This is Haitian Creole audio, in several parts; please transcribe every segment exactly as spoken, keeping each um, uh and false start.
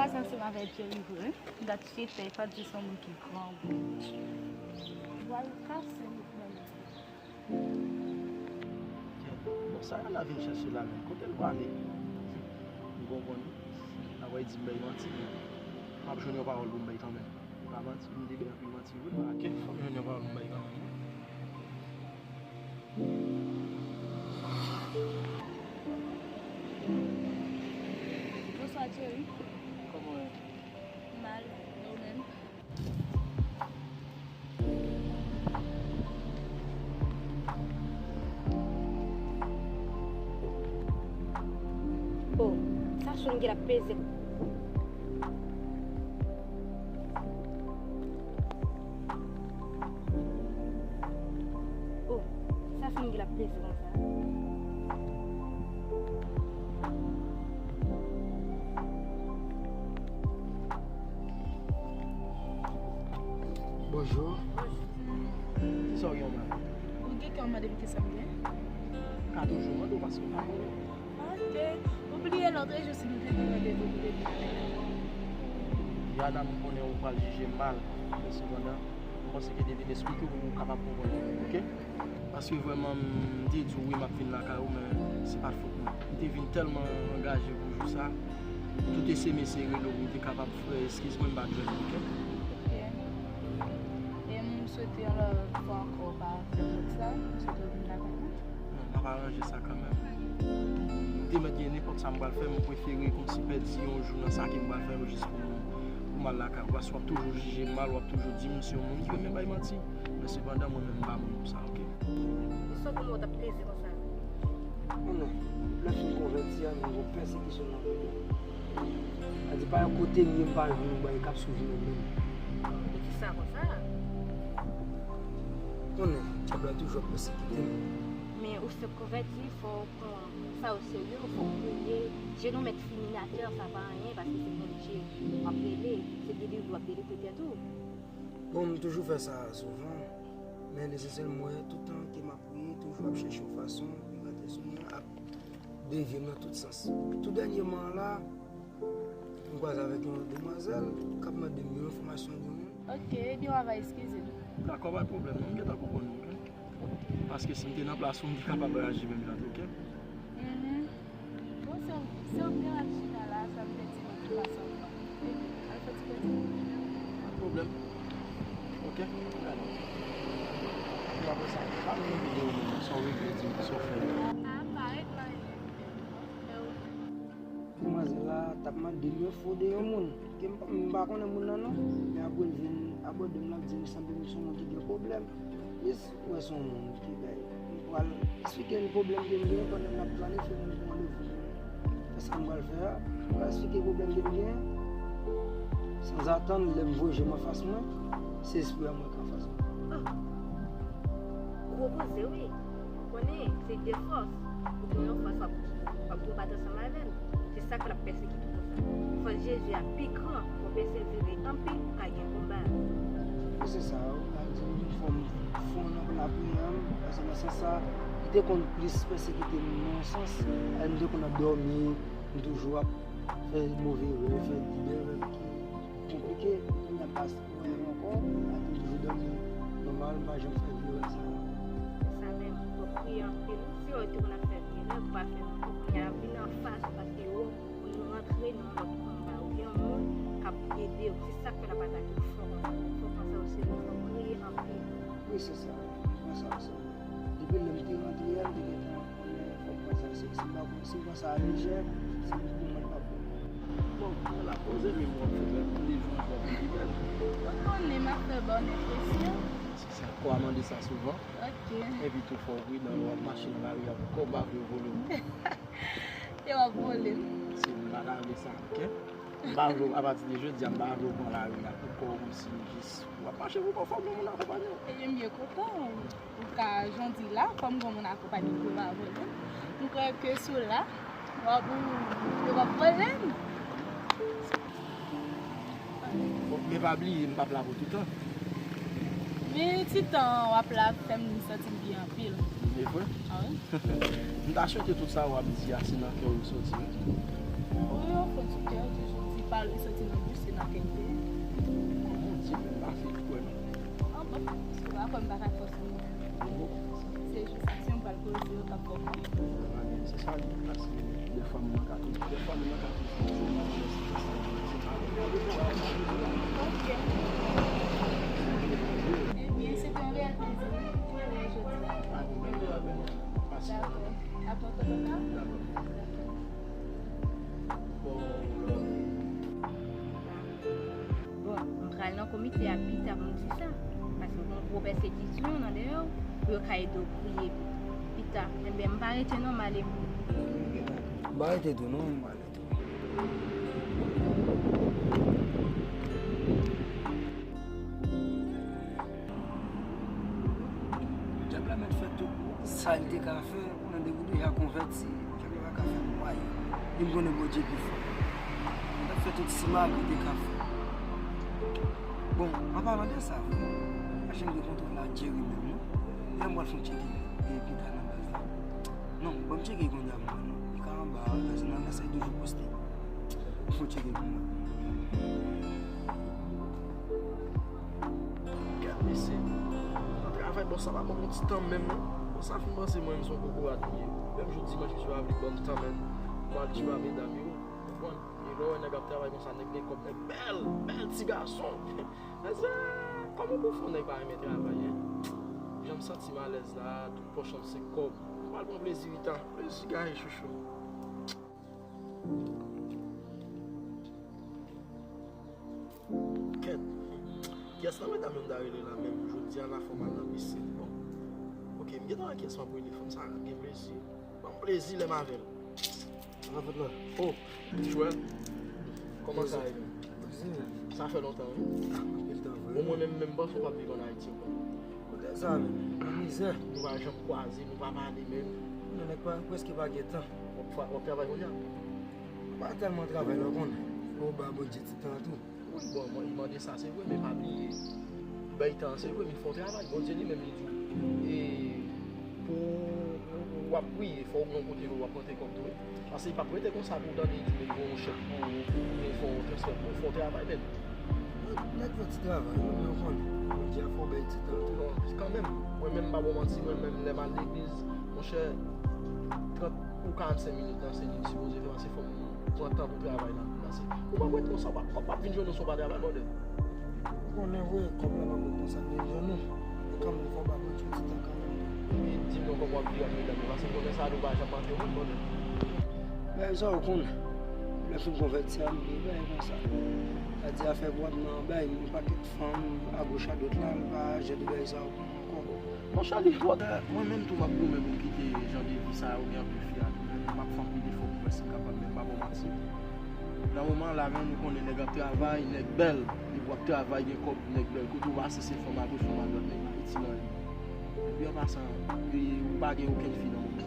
Pas ansanm avèk Jerry vre. Dat chita, e pa di se yon moun ki gran. Vwal kase nou pran. Bon, sa Yana vin chèche la menm? Kote l prale? M konprann. Apre di m bay manti, men m ap jwenn yon pawòl pou m bay kanmenm. Pa manti, m te bay anpil manti vre. Ok, fòk m jwenn yon pawòl pou m bay kanmenm. Bonswa, Jerry. Kòman w ye? Mal, e ou menm? Oh, sa sonn ki l ap peze. Oh, sa sonn ki l ap peze konsa. Bonjou. Bonjou. Kisa w gen mal? Ou gen kè w mande m kisa m gen? Ka toujou mande w paske m pa konnen. Ok. Ou bliye lòt jou si nou te gen randevou pou te vin avè m? Yana, m konnen ou pral jije m mal, men sepandan, m panse ke depi m esplike w, ou kapab konprann mwen, ok? Paske vrèman, m te di w wi, m ap vin lakay ou, men se pa t fòt mwen. M te vin tèlman angaje pou jou sa, tout esemesi rele w, m te kapab fè eskiz mwen, m pa t jwenn, ok? Ok. E m swete yon lòt fwa ankò w pa fè lòt sa, m swete w vin lakay mwen. Non, m ap aranje sa kanmenm. M te mèt gen nenpòt sa m pral fè, m prefere kòmsi pèdi yon jou nan sa ke m pral fè yo jis pou, pou m al lakay ou. Paske w ap toujou jije m mal, w ap toujou di m se yon moun ki renmen bay manti. Men sepandan, mwen menm, m pa moun pou sa, ok? E sa w konn wè w t ap peze konsa? Non, non. Lè fin konvèti a, vin gon pèsekisyon nan peyi a. Sa di pa yon kote m ye, m pa jwenn yon bagay k ap swiv mwen menm. Ou di sa konsa? Konnen, dyab la toujou ap pèsekite m. Men ou fèk konvèti, fò w pran sa o serye, fò w priye. Jenou mèt fini n atè, sa pa anyen, paske se Bondye w ap rele, se delivrè w ap delivre tèt ou. Bon, m toujou fè sa souvan, men lesansyèl mwen, tout tan ke m ap priye, toujou ap chèche yon fason pou gate sou mwen, ap devye m nan tout sans. Tou dènyèman la, m kwaze avèk yon demwazèl k ap mande m yon enfòmasyon de yon moun. Ok, ebyen w ava eskize m. Dakò, pa gen pwoblèm non, m gentan konprann ou, ok? Paske si m te nan plas ou, m te kapab reyaji menm jan tou, ok? Mhm. Bon, se, se ou k te ret chita la, sa m te di nou ki pase ankò. Al fè ti pèdi. Pa gen pwoblèm. Ok? Alò. Epi apre sa, pa m nan videyo menm, sa w regle di m, sa w fè. A, pa ret nan videyo. Demwazèl la t ap mande m enfo de yon moun ke m pa, m pa konnen moun nan non, men apre l vin abòde m, l ap di m sanble m se yon moun ki gen pwoblèm. Jis wè se yon moun ki bay. M pral esplike l pwoblèm ke m gen pandan n ap planifye moun pou randevou. Fè sa m pral fè a, m pral esplike pwoblèm ke m gen. Sanzatann, lè m voye je m anfas mwen, se espri a mwen k anfas mwen. Ah. Gwo koze wi. Ou konnen, se de fòs. Ou gen yon fòs w ap, w ap konbat ansanm avè l. Se sa k ap pèsekite w konsa. Fòs Jezi a pi gran, fò w pèsevere anpil pou w ka gen konba a. Wi, se sa, wi. M ap di w, fò m fon nan lapriyè m, paske nan sans sa, li te konn plis pèsekite m nan yon sans, lè m te konn ap dòmi, m toujou ap fè move rèv, fè de bèl rèv ki konplike, kounye a m pa wè yo ankò, m toujou dòmi nòmal, m pa janm fè vye rèv sa yo. Sa menm, fò w priye anpil. Si w te konn ap fè vye rèv, ou pa fè l ankò. Kounye a vin anfas ou paske yo, ou rantre nan yon lòt konba. Ou gen yon moun k ap ede w. Se sa k fè l ap atake w fò konsa. Fò konsa w serye, fò w priye anpil. Wi, se sa. Mwen sa, se depi lè m te rantre a, m te gentan konnen fòk mwen sa, se, se pa, si m pran sa a lejè, se pou mwen pa bon. Bon, mwen la poze, men mwen fè bèl, tou le jou mwen fè pi bèl. Ou konnen m ap fè ba w enpresyon. Se sa, kò a mande sa souvan. Ok. Epi tou fò w pridan lè w ap mache nan lari a pou kò w pa vle vole w. E w ap vole m. Se m pa ta vle sa, ok? M pa vle w, apati de jodi a, m pa vle w pran lari a pou kò w kòmsi jis w ap mache pou kò w, fòk gen moun akonpanye w. Ebyen, m byen kontan. Ou ka, jan w di la, kòm gen moun akonpanye pou yo pa vole. M kwè ke si w la, w ap, ou, yo p ap vole m. Bon, men pa bliye, m p ap la pou toutan. Men ti tan w ap la fè m santi m byen anpil. E vre? A wi. M ta swete tout sa w ap di a, se nan kè w li soti, wi. Wi, au fond du cœur, toujou di Pale soti nan bouch, se nan kenbe. Kòman di, men pa fè kwè non. An bon, si w pa kwè, m pa ka fòse w. Se jis aksyon m pral poze yo k ap fè w kwè. Se sa, li pase. Dèfwa m manke tou. Dèfwa m manke tou. Ok. Ebyen, se te yon reyèl plezi. Mwen la jodi a. Dakò. A tantò, tantò. Dakò. Bon, m pral nan komite a pita pou m di sa. Paske gon gwo pèsekisyon nan dèyè w, pou yo ka ede w priye pita. Enben, m pa rete non, m ale. M pa rete tou non, m ale tou. Dyab la mèt fè tout sa l te ka fè. Mwen depi deja konvèti, dyab la pa ka fè m anyen. E m konnen Bondye pi fò. Mwen t ap fè tout simago te ka fè. Bon, an palan de sa, vre, machin de kontwòl la djere menm, non? Lè m pral fè yon tcheke, e pita nan baz la. Non, ban m tcheke kounye a pou mwen, non. Li ka anba a, nan, nan sa, li toujou poste. Fò tcheke pou mwen. Gad mesye. Nan travay, bòs sa pa ban m yon ti tan menm, non. Bòs sa fin panse mwen menm se yon kokorat li ye. Menm jou dimanch, misye pa vle ban m tan menm. Mwen al tcheke a medam yo. Konprann? E lè w wè nèg ap travay konsa, nèg gen kòb, nèg bèl, bèl ti gason. Mesye, kòman pou fè yon nèg pa renmen travay, en? Jan m santi m alèz la, tout pòch an m se kòb. M pral pran plezi wi tan. Plezi gaye chouchou. Kèt. Kiyès nan medam yo m ta rele la menm? Jodi a la fò m al nan pisin. Bon. Ok, m gentan wè kiyès m ap rele. Fanm sa rap gen plezi. Ban m plezi lè m avè l. Sa fèt la? Oh, Joël. Kòman sa ye? Sa fè lontan, wi. Anpil tan vre. Bon, mwen menm, menm panse w p ap viv ann Ayiti ankò. Kote sa menm? Nan mizè. Nou pa janm kwaze, nou pa pale menm. Yon nèg pa, prèske pa gen tan. W ap, w ap travay kounye a? Pa tèlman travay la, w konnen. Fò w ba Bondye ti tan tou. Wi, bon, mwen, li mande sa, se vre, men pa bliye. Bay tan, se vre, men fò w travay. Bondye li menm, li di w, e, pou w ap priye, fò w gen yon kote w ap rantre kòb tou, wi. Paske li p ap rete konsa pou w tande li di, men gen yon chèk pou ou, men fò w transfè pou ou, fò w travay menm. Nèg fè ti travay, wi, men w konnen, Bondye a fè w bay ti tan tou. Bon, kanmenm, mwen menm, m pa ba w manti, mwen menm, lè m al legliz, monchè, trant ou karannsenk minit nan, se li m sipoze fè, paske fò m pran tan pou travay la. Paske ou p ap ret konsa, w ap, w ap vin jwenn ou si w pa travay, brother. Ou konnen vre, kòb la pa bon konsa, vin jwenn ou. Men kanmenm, fò w ba Bondye yon ti tan kanmenm. Epi di m non kòman w ap viv ak medam yo, paske m konnen sa a tou pa janm manke w menm, brother. Bagay sa ou konnen. Lè fin konvèti a, m vin bagay konsa. Sa di afè pou w ap nan bagay, yon pakèt fanm, agoch adwat la, m pa jan de bagay sa ou konnen ankò. Monchè, li twò ta. Mwen menm tou, m ap goumen pou m kite jan de vi sa yo, gen anpil fi a tou. M ap fè anpil efò pou m wè si m kapab, men m pa ba w manti. Nan moman la menm, ou konnen nèg ap travay, nèg bèl. Depi w ap travay, gen kòb, nèg bèl. Kote w pase, se fanm agoch, fanm adwat, nèg yo piti nan li. Epi an pasan, e, ou pa gen okenn fi nan moman.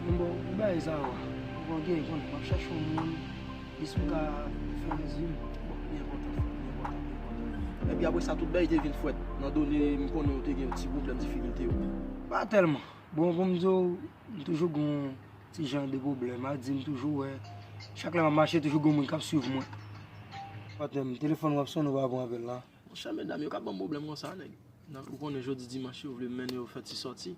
Bon, ou bay sa, ou gen, konn, m ap chèche yon moun. Jis pou ka fè yon zim. Bon, li enpòtan, frè, li enpòtan, li enpòtan. Epi apre sa, tout bagay te vin frèt. Nan done, m konnen ou te gen yon ti pwoblèm difikilte yo. Pa tèlman. Bon, pou m di w, m toujou gen yon ti jan de pwoblèm. A di m toujou wè, chak lè m ap mache, toujou gen yon moun k ap swiv mwen. Patnè m, telefòn w ap sonnen, ou pa pran apèl la. Monchè, medam yo k ap ban m pwoblèm konsa, nèg. Donk, ou konnen jodi dimanch, yo vle m mennen yo fè ti sòti.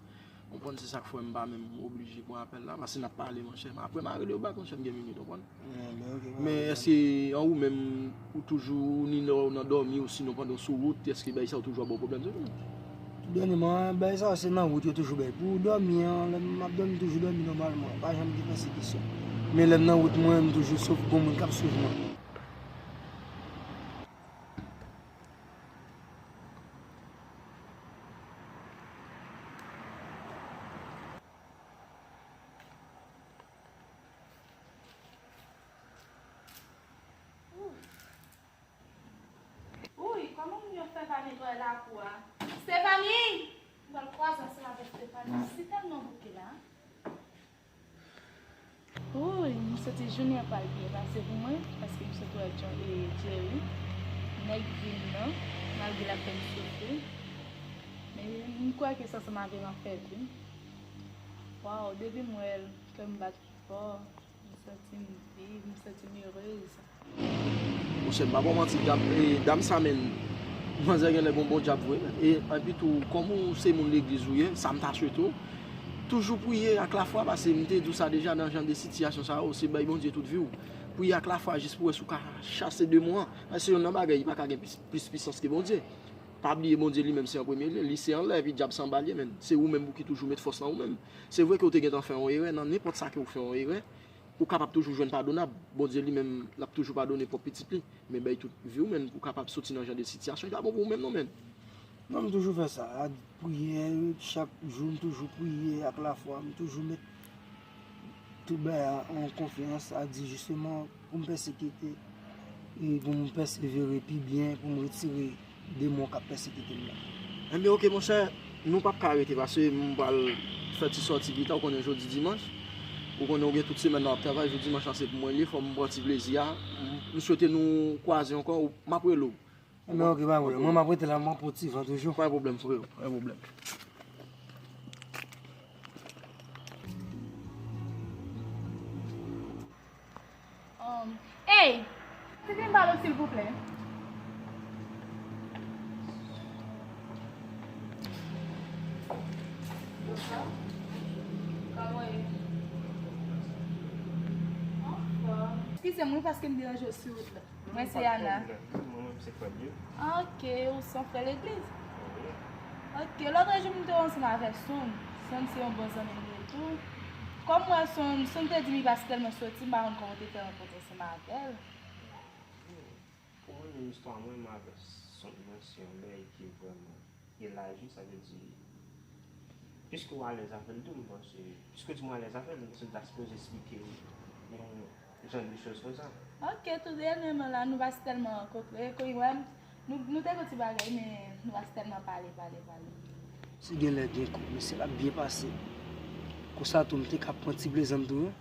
Ou konprann, se sa k fè m pa menm oblije pran apèl la, paske n ap pale, monchè. Men apre, m a rele yo bak, monchè, m gen minit, ou konprann? Men èske an ou menm, ou toujou, ni lè w nan dòmi, ou sinon pandan w sou wout, èske bagay sa yo toujou ap ba w pwoblèm toujou? Dènyèman, bagay sa yo, se nan wout yo toujou bay. Pou dòmi an, lè m ap dòmi, m toujou dòmi nòmalman. Pa janm gen pèsekisyon. Men lè m nan wout mwen, m toujou swiv, gon moun k ap swiv mwen. Wouy, kòman moun yo fè pa netwaye lakou a? Stephanie! M pral kwaze ansanm avèk Stephanie. Si tèlman bouke la. Wouy, m santi jounen an pral byen pase pou mwen, paske m sot wè John e Jerry. Nèg vin nan, malgre l ap fè m soufri. Men m kwè ke se ansanm avè m ap fè vi. Waw, depi m wè l, kè m bat fò. Santi m viv, m santi m erez. Monchè, m pa ba w manti, djab, e, dam sa, menn, manzè genlè gon bon djab vre, menn. E, epi tou, kòm ou se moun legliz ou ye, sa m ta swete w, toujou priye ak lafwa, paske m te di w sa deja, nan jan de sitiyasyon sa yo, se bay Bondye tout vi w. Priye ak lafwa jis pou wè si w ka chase demon an. Paske yon nan bagay, li pa ka gen plis, plis pisans ke Bondye. Pa bliye Bondye li menm se an premye lye, li se anlè, epi djab se anba lye, menn. Se ou menm pou ki toujou met fòs nan ou menm. Se vre ke w te gentan fè yon erè, nan nenpòt sa ke w fè yon erè, ou kapab toujou jwenn padonab. Bondye li menm, l ap toujou padone pwòp pitit li. Men bay tout vi w, menn, pou w kapab soti nan jan de sitiyasyon, li pa bon pou ou menm non, menn. Non, m toujou fè sa. A, priyè, chak jou, m toujou priye ak lafwa. M toujou met tout bagay an, an konfyans, a di jisteman pou m pèsekite, e pou m pèsevere pi byen, pou m retire demon k ap pèsekite m nan. Enben, oke, monchè, nou p ap ka rete, paske m pral fè ti sòti pita, ou konnen jodi dimanch. Ou konnen ou gen tout semèn nan w ap travay, jou dimanch lan se pou mwen li ye, fò m pran ti plezi a. M, m swete nou kwaze ankò, ou, m ap rele w. Enben, oke, pa pwoblèm. Mwen, m ap rete la, m ap pran ti van toujou. Pa gen pwoblèm, freo, pa gen pwoblèm. Um, hey! Ti vin pale w, silvouplè. Bonswa. Kòman w ye? Anfòm. Eskize m, wi, paske m deranje w sou wout la. Mwen se Ana. Pa de pwoblèm. Mwen menm se Fred ye. Ok, ou se yon frè legliz? Wi. Ok, lòt jou m te ansanm avè Sonn. Sonn se yon bon zanmi m li ye tou. Kòm mwen Sonn, Sonn te di m li pa si tèlman soti, m pa konn kòman w te fè rankontre ansanm avè l. Pou mwen menm, istwa mwen menm avè Sonn nan se yon bagay ki vrèman elaji, sa vle di, piske w alèz avè l tou, m panse, piske w di m w alèz avè l, m panse m ta sipoze esplike w yon jan de choz konsa. Ok, tou dènyèman la, nou pa si tèlman rankontre, kon w wè m, nou, nou te gon ti bagay, men nou pa si tèlman pale, pale, pale. Si genlè gen kout, mesye, l ap byen pase. Konsa tou, m te ka pran ti plezi m tou, wi.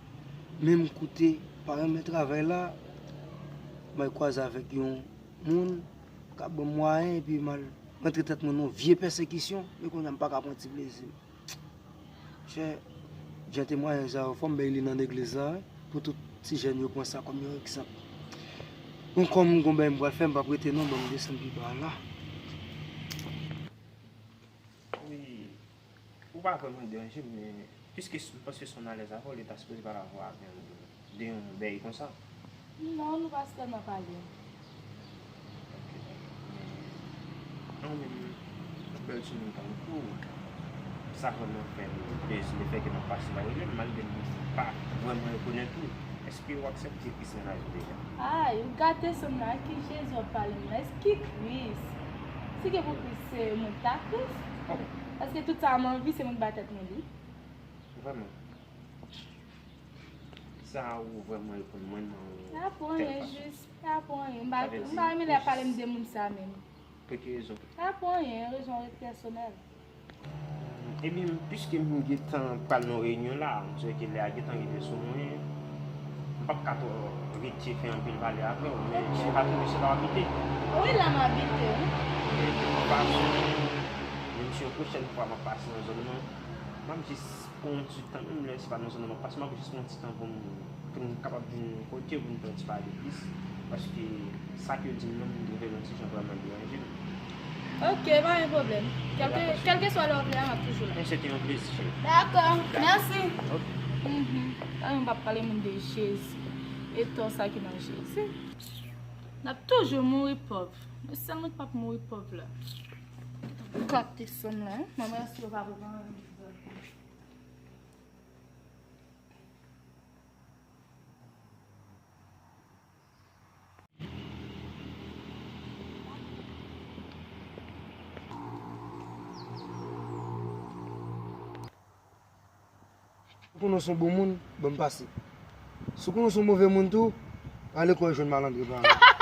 Men m koute, pa renmen travay la, m al kwaze avèk yon moun k ap ban m mwayen, epi m al rantre tèt mwen nan yon vye pèsekisyon, men kounye a m pa ka pran ti plezi m. Chè, jan temwayaj sa yo, fò m bay li nan legliz la, wi, pou tout ti jèn yo pran sa kòm yon egzanp. Bon, kòm m gon bagay m pral fè, m p ap rete non, ban m desann pi ba la. Wi, ou pa vrèman deranje m, men piske m panse Sonn alèz avè w, li ta sipoze pale avè w de, de yon bagay konsa. Non, nou pa sèlman pale. Ok, dakò. Men, an menm, yon bèl timoun tankou w, sa vrèman fè m plezi, lefètke m ap pase m al rele l, malgre m pa vrèman rekonèt ou. Èske w aksepte Kris nan lavi w deja? Ay, ou gate Sonn la, ki Jezi w ap pale m nan? Èske ki Kris? Si gen pou Kris, se moun ta Kris. Paske tout sa m anvi, se moun ba tèt mwen li. Vrèman. Sa ou vrèman reponn mwen nan tèl fason. Sa pou anyen, jis. Sa pou anyen. M pa, m pa renmen lè y ap pale m de moun sa menm. Pou ki rezon? Pa pou anyen, rezon pèsonèl. Ebyen, piske m gentan pral nan reyinyon la, m di ke lè a gentan rive sou mwen, m p ap ka twò rete fè anpil pale avè w, men si w pa twouve se la w abite. Wi, la m abite, wi. Ebyen, de tout fason, menm si yon pwochèn fwa m ap pase nan zòn nan, m ap jis pran yon ti tan, menm lè se pa nan zòn nan m ap pase, m ap jis pran yon ti tan pou m, pou n kapab vin kote, pou n fè yon ti pale plis, paske sa ke w di m nan, m twouve l yon ti jan vrèman deranje m. Ok, pa gen pwoblèm. Kèlke, kèlkeswa lè w vle a, m ap toujou la. Men se te yon plezi, cheri. Dakò, mèsi. Ok. Mhm. Talè m p ap pale moun de Jezi. E tò sa ki nan Jezi. N ap toujou mouri pòv. Men sèl moun ki p ap mouri pòv la. Gate Sonn la, wi. Mwen, mwen si yo pa pou pran. Si w konnen w se yon bon moun, ban m pase. Si w konnen w se yon move moun tou, ale kò w jwenn malandren pa w.